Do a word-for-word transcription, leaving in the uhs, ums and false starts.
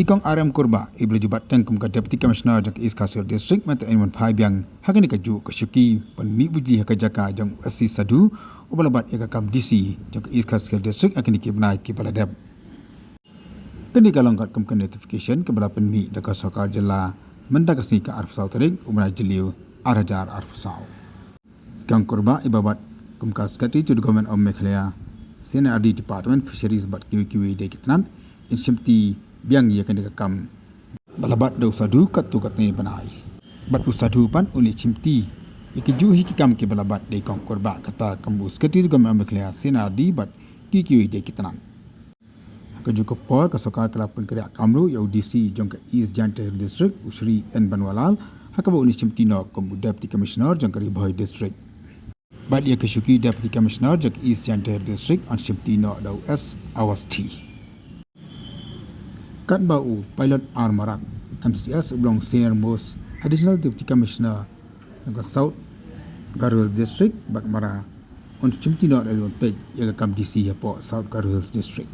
I Kong R M Kurbah, iba la ju bat teng kum ka Deputy Commissioner jong ka East Khasi Hills District, mynta in wan phai biang ha kane kajuh ka shuki ban mih bujli ha ka jaka jong u S C Sadhu, uba la bat ïa ka kam D C jong ka East Khasi Hills District ha kine ki bnai kiba la dep. Kane ka long katkum ka notification kaba la pynmih da ka sorkar jylla mynta ka sngi ka arphew saw tarik u bnai Jylliew arhajar arphew saw. Kong Kurbah, iba bat kum ka Secretary to the Government of Meghalaya, C and R D Department, Fisheries bad kiwei kiwei de ki tnat, in shimti biang ïa kane ka kam ba la bat da u Sadhu katto katne bnai. Bad u Sadhu pat un leit shimti ïa kijuh hi ki kam kiba la bat da i Kong Kurbah, kata kum u Secretary to the Government of Meghalaya, C and R D bad kiwei kiwei de ki tnat. Ha kajuh ka por ka sorkar ka la pynkhreh kam ruh ïa u D C jong ka East Jaintia Hills District, u Shri N Banwalal, ha kaba un leit shimti noh kum u Deputy Commissioner jong ka Ri Bhoi District. Bad ïa ka shuki Deputy Commissioner jong ka East Jaintia Hills District yn shimti noh da u S Awasthi. Katba u Pilot R Marak, M C S, uba long Senior Most Additional Deputy Commissioner jong ka South Garo Hills District, Baghmara, un shimti noh da lade un peit ïa ka kam D C hapoh South Garo Hills District.